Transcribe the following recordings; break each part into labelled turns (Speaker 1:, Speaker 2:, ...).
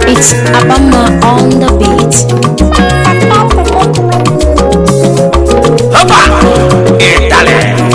Speaker 1: It's Abama on the beat.
Speaker 2: Opa! Italy!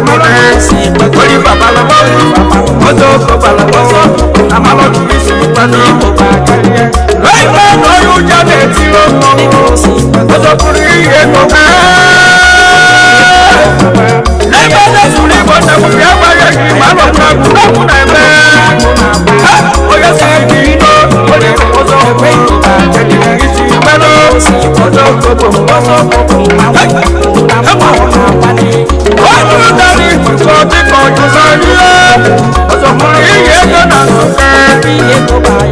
Speaker 2: Orí bàbá lọ́wọ́ ọjọ́ bàbá lọ́wọ́ àmàlọ́dún yìí sì pàdé. Lẹ́gbẹ̀ẹ́ lọ́yún jáde tí ó mọ̀ ọjọ́ kúrú iye tó kẹ́. Lẹ́gbẹ̀ẹ́ lẹ́sùn ní ìbọ̀dẹ̀ kò fi àgbáyé kì í má lọ kúrò kúrò ẹ̀mẹ́. Oyè sì kì í lọ orí ọjọ́ ẹ̀jẹ̀ kì í sì pẹ́ lọ ọjọ́ gbogbo. Ọdún darí ìtúkọ̀ tí kò jù sọ yíyá. Ọjọ́ kúrú iye tó nà sọ̀kẹ́.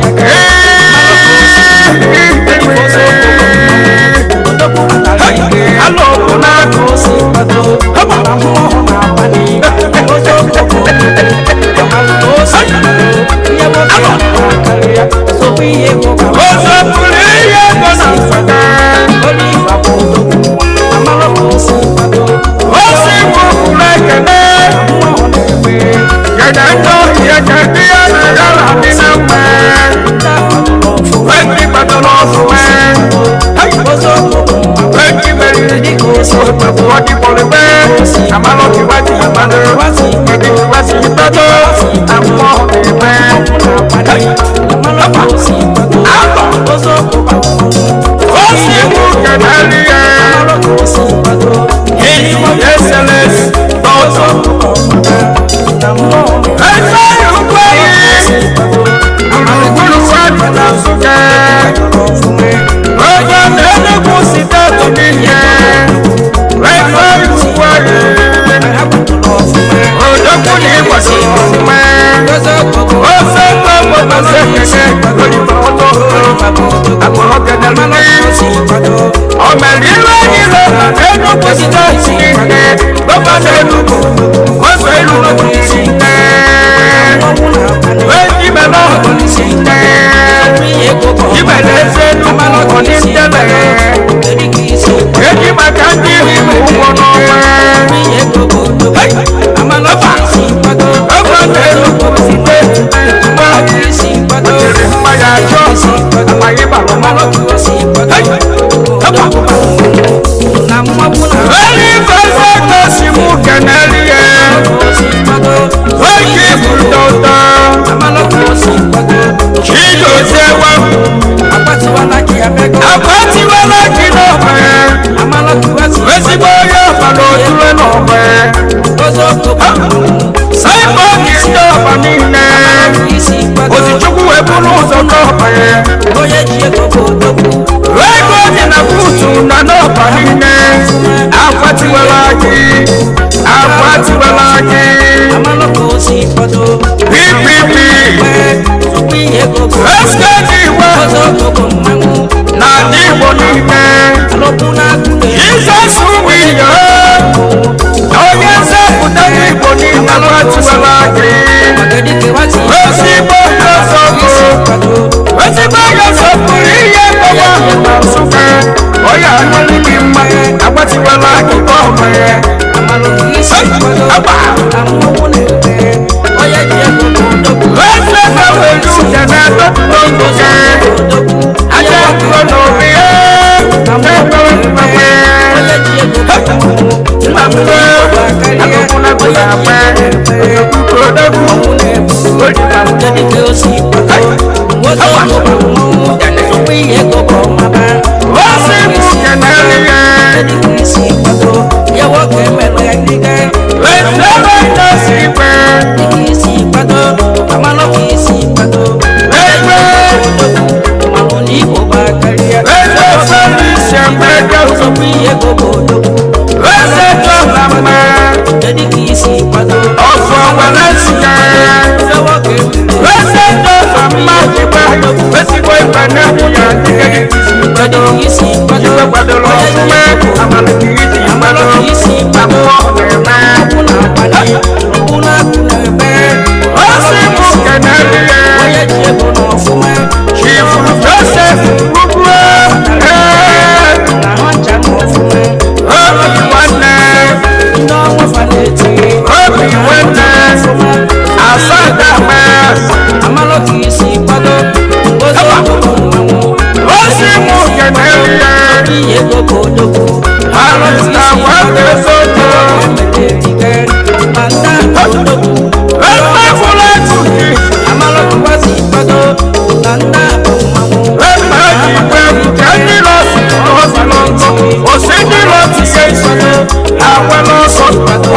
Speaker 2: na-agba n'ọsọ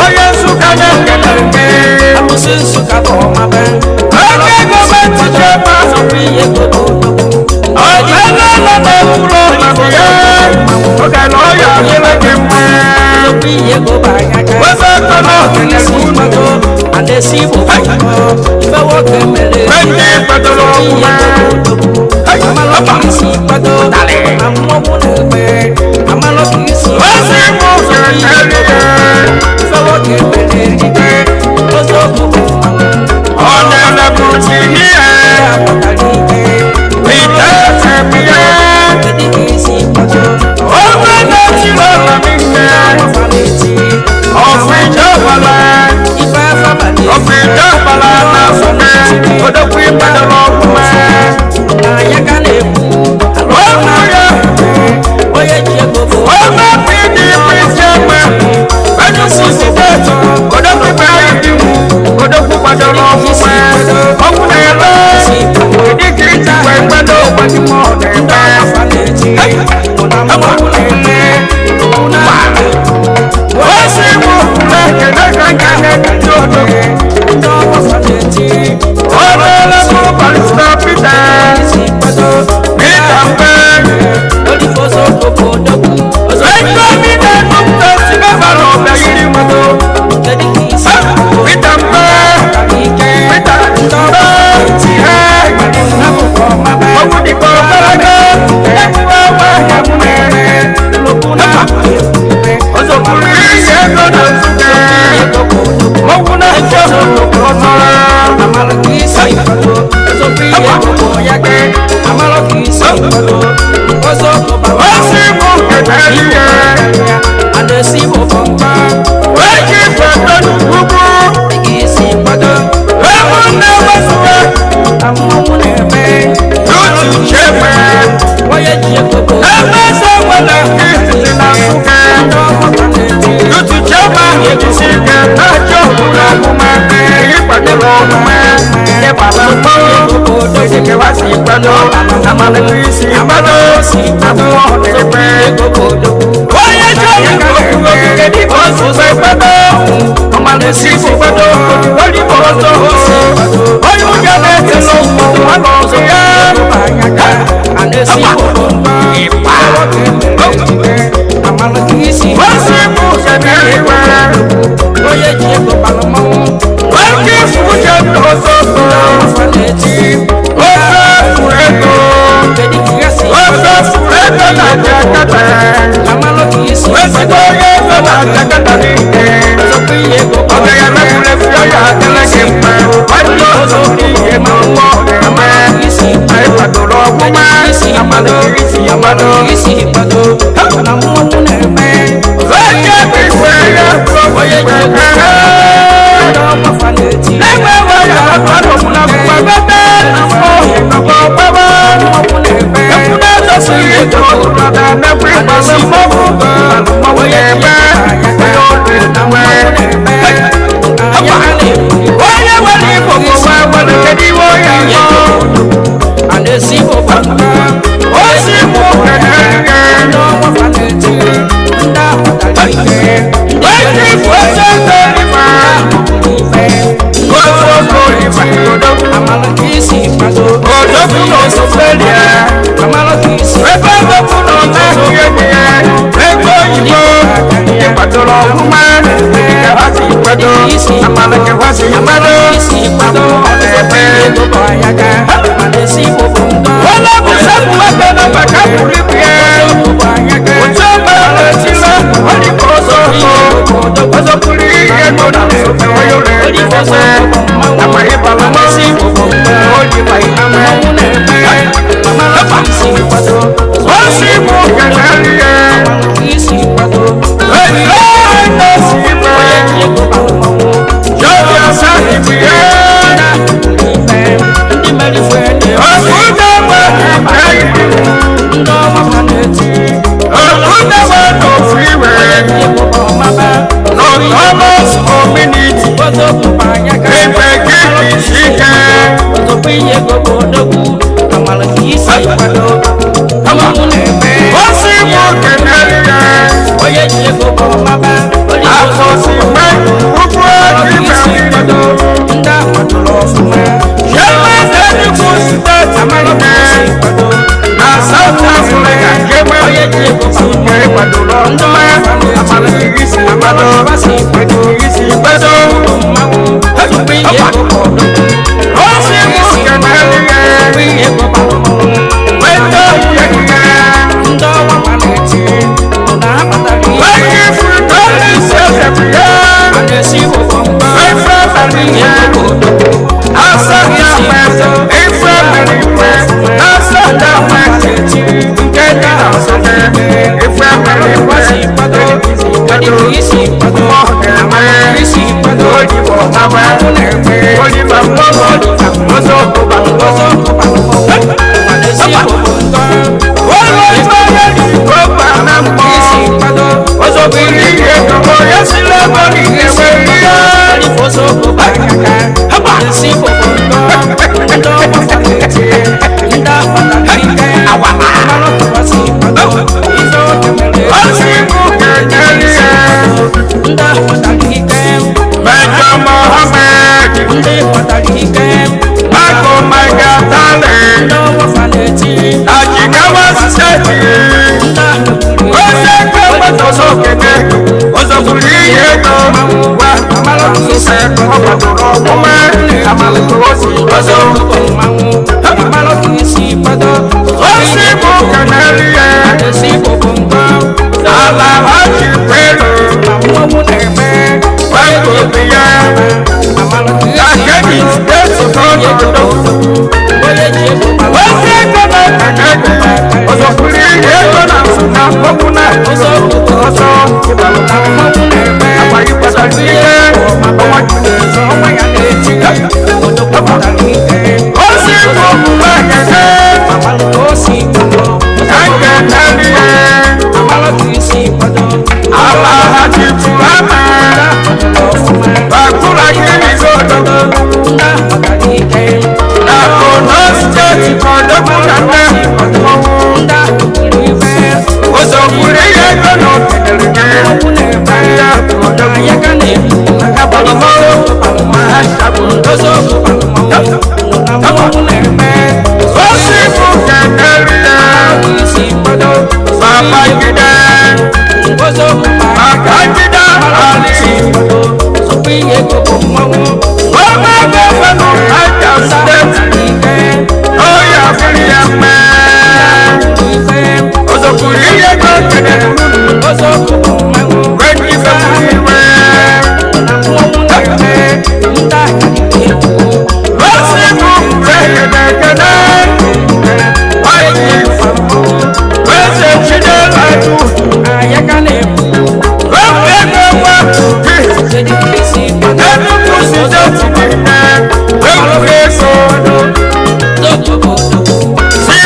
Speaker 2: onye Nsụka na-ekele nke oke gọọmenti chema ọdịnala na-ekwuru ọnọdụ ya oge na ọya adịla gị mma webe ekpere ọdịnihu ndị kwadoro ọmụma. Ozi mụ ga-ekele ya ọ na-elebụchi ihe ite ebe ya ofe na-etiri ọla n'ihe ọfịjọbala ọfịjọbala na Nsụka odokwu ịkwadoro ọmụma ọmụ ya ofe PDP chairman Enugu steeti odokwu gbara odokwu kwadoro ọmụma ọnwụ na-ere dịka iji wee kwado osi mụ na-ekele ka nke na-ekele odogwu ọrụela mụ barista Peter Peter Mbe ego mi na-enupụta si gọvanọ bịaghiri mmadụ Peter Mbe Peter Mbe ihe ọgwụ dịka ọbarago ebuwe ọgba ahịa mmere ọzọkwuru iyi ego na Nsụka ọgwụ na-achọ ọzọrọ. Osi mụ kedere ihe wee kwado n'ugwu ebe nne wezụga n'otu chebe ebe eze nwere nke izizi na Nsụka n'otu chebe ahụ jisi ike na-achọ obodo ọmụma ịkwadoro ọmụma ịgbara mkpọrọ ezikewasi kwado amalite kwado abụọ na-ekpe onye chọrọ ikwu okike dịka ọsụsọ kwado ọmalisi kwado onye igbo ọzọ onye ụjọ na-ete n'ụkwụ nwa ọzọ ya osi mụ kedere nwoke ifu uche ndị ọzọ ofe furu ego ofe furu ego na Jakarta ezigbo onye ego na Jakarta niile ọ gaghị emefuru efu ya adịla gị mma nwanne ọzọ n'ihe ma mmụọ na-eme anyị kwadoro ọmụma amalite amado onye bụ igwe ya egbe enwe ya akwadoro na mgbabebe na mmụọ ọgbaba ekwude ezosiri ike ọtụrụ na emekwa ịgbalị mmọnwụ mmanwụ na-eme onye ọrụ enwe onye nwere igbo bụ nwa nwere kedu iwe onye nọ osi mụ kedere onye ifu ose ego riba ofe ogo riba odogwu odogwu na Australia ebe odogwu na ọna enyi ya ego oyibo ịkwadoro ọmụma dịka ha si kwado amalike ha si kwado abụọ na-eme wọlé bùsẹ̀kù wẹ́pẹ̀ náà bàkà kúrì bíẹ́ ojú ọmọ ẹ̀rọ ti lọ wọ́n ní kó sọ̀tọ̀ ọ̀sọ̀ kúrì yẹ kó nà sọ̀tọ̀ wọ́n rẹ̀ ẹ̀fẹ̀ àmọ̀ ìbàlẹ̀ mọ́ ó ní bàyí àmọ́ ó sì mú kẹ̀kẹ́ rí ẹ ẹ̀lẹ́ náà sì mẹ́ yọ̀ọ́ ọ̀sán ìbíyẹ́ ọ̀kúndà wà kẹ̀kẹ́ ọ̀kúndà wà tó fi wẹ̀ lọ́tọ́mọ́s community ẹgbẹ́ kìkì síkẹ́ ó sì mú kẹ̀kẹ́ rí ẹ. Akọsíwẹ́ gbogbo ìgbà Ṣé Enugu State na South Africa kéwé ìgbẹ́ kwadoro ọmọ amalekirisi gbado ekirisi gbado. Ó sì mú kẹ̀kẹ́ yẹ wẹ́tọ́ yẹ. Wẹ́yẹ fún tọ́lí sẹ́sẹ̀ yẹ. Efe mẹ́rin asata efe mẹ́rin asata nke dị na Nsụka efe mẹ́rin mmụọ na-eme ojibo mama ojibo mmanwụ ọzọ ọkụba ụlọ ikpe ya dị kọba na mkpọ ọzọ bụ iri ihe kọmọ ya si lebe n'ihe nwere ihe. Ọsị mụ kẹ̀kẹ́ Mẹ́jọ Mohammed Bako Mega Tale Ajikawa State Ose kwe ọsọ kẹ̀kẹ́ ọsọ kùrì ihe tó wá ṣiṣẹ́ ọgbàdúrà ọmọ àmàlùkò ọsì ọsọ. Ọsì mú kẹ̀kẹ́ yẹ Alahaji Bello Bako Biya Akẹ́bí State Kọ́nọ̀dọ̀. Ose kwe kẹ̀kẹ́ ọsọ kùrì ihe tó na Nsụka ọkwụ na ọsọ àgbáyé pàtàkì ihe ọmọ ó sì mú kẹ̀kẹ́ kẹ̀kẹ́ tẹ́lẹ̀ Alahaji Muhammad Bakura kiri godo Nakono State kọdọkùn kẹ̀kẹ́ Osokure yẹ gbọdọ kẹ̀kẹ́ Ó sì mú kẹ̀kẹ́ rí Babangida Babangida Ali Ọmọ gọ́fẹ̀nù Niger State Ó yà fún yẹn mẹ́. Osokure yẹ gbọdọ kẹ̀kẹ́ wẹ́n ìfẹ́ fún ìwé. Ó sì mú kẹ̀kẹ́ wáyé wẹ́sẹ̀ ṣídẹ́ lájú. Wẹ́pẹ́ wá kí Enugu State nìyẹn wẹ́pẹ́ sọ̀rọ̀ sí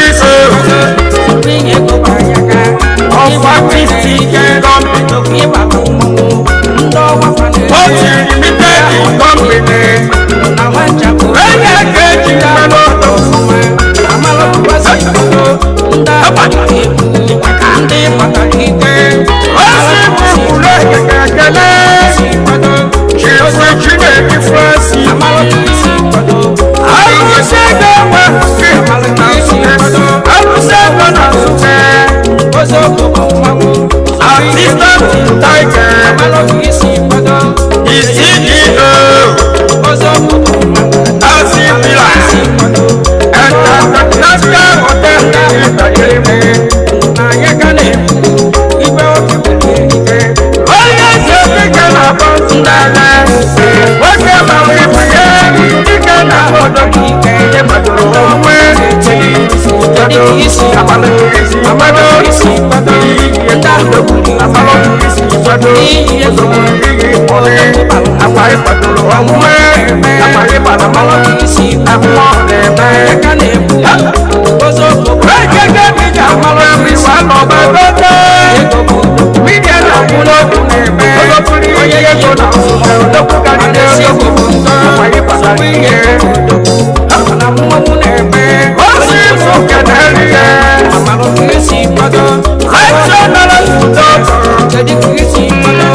Speaker 2: ìṣòro ọ̀fà Kristi kingdom ó ti limited company lẹ́yìn kejì mẹ́lọ́dọ̀. Ó sì mú kúlẹ̀ kẹ̀kẹ́ ṣèṣe Chineke Francis. Arúgbó wá kí arúgbó náà sùn Assistant Tiger is CEO Asipila International Hotel Ìtàgé. Onye eze dike na-akpọ ndala nwoke ma nwere dike na ọdọ onwe
Speaker 3: Kedu ka isi kwado?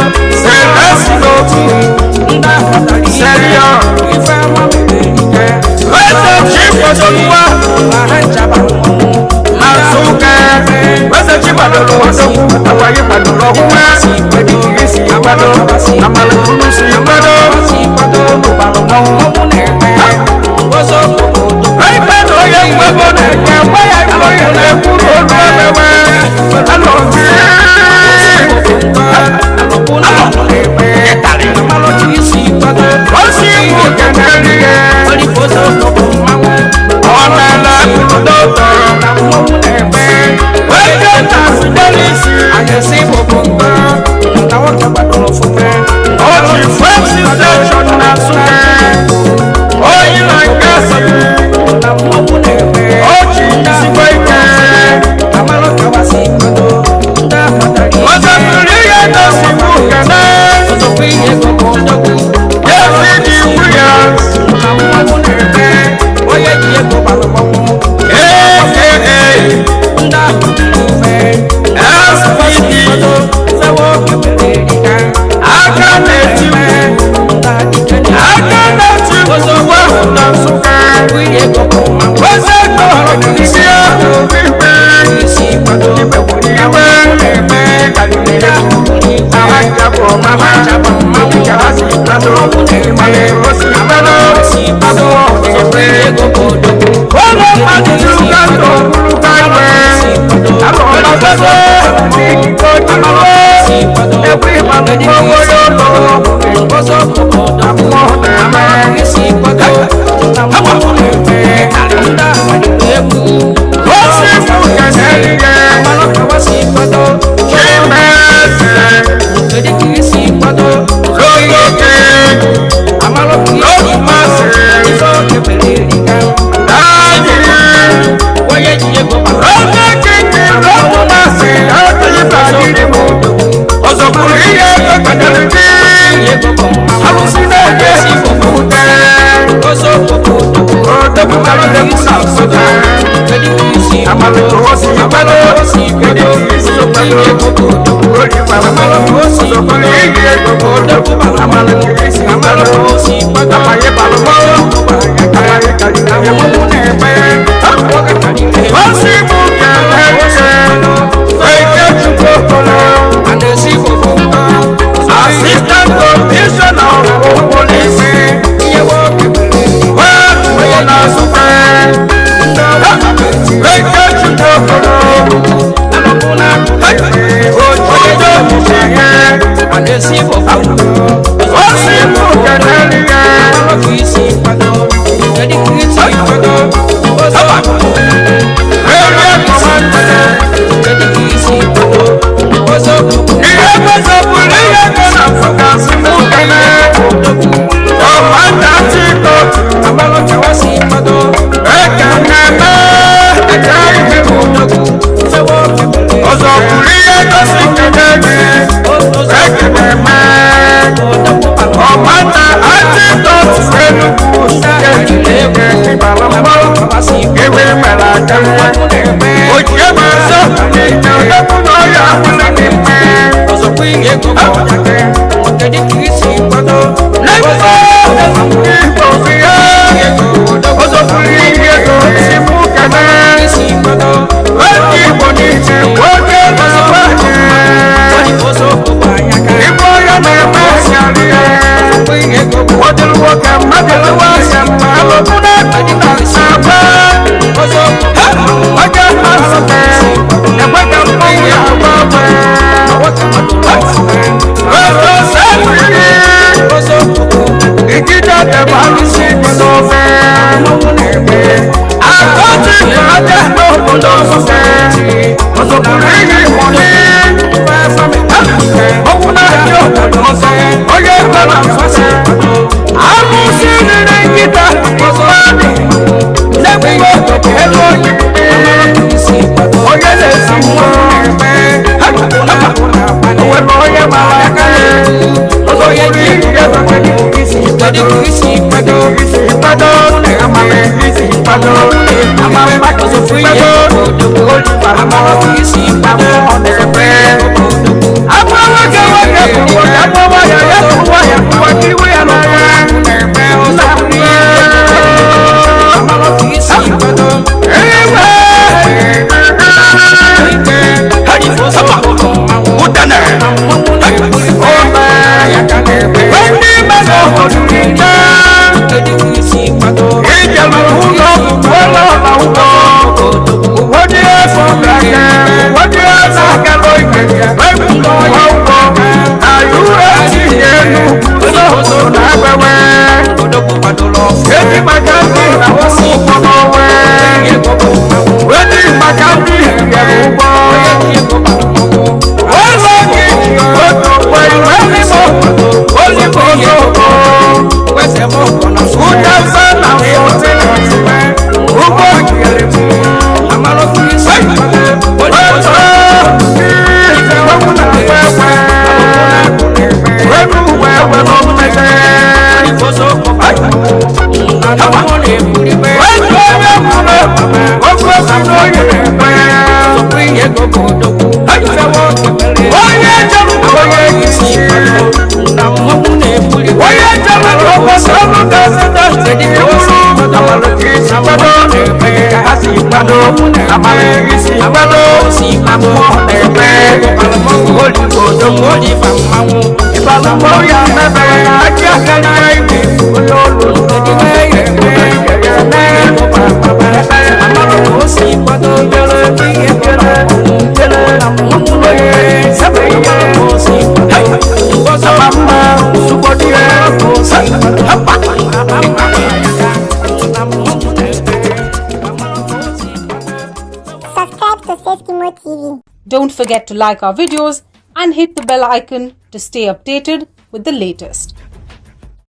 Speaker 3: Subscribe to Safety Mo TV.
Speaker 4: Don't forget to like our videos and hit the bell icon to stay updated with the latest.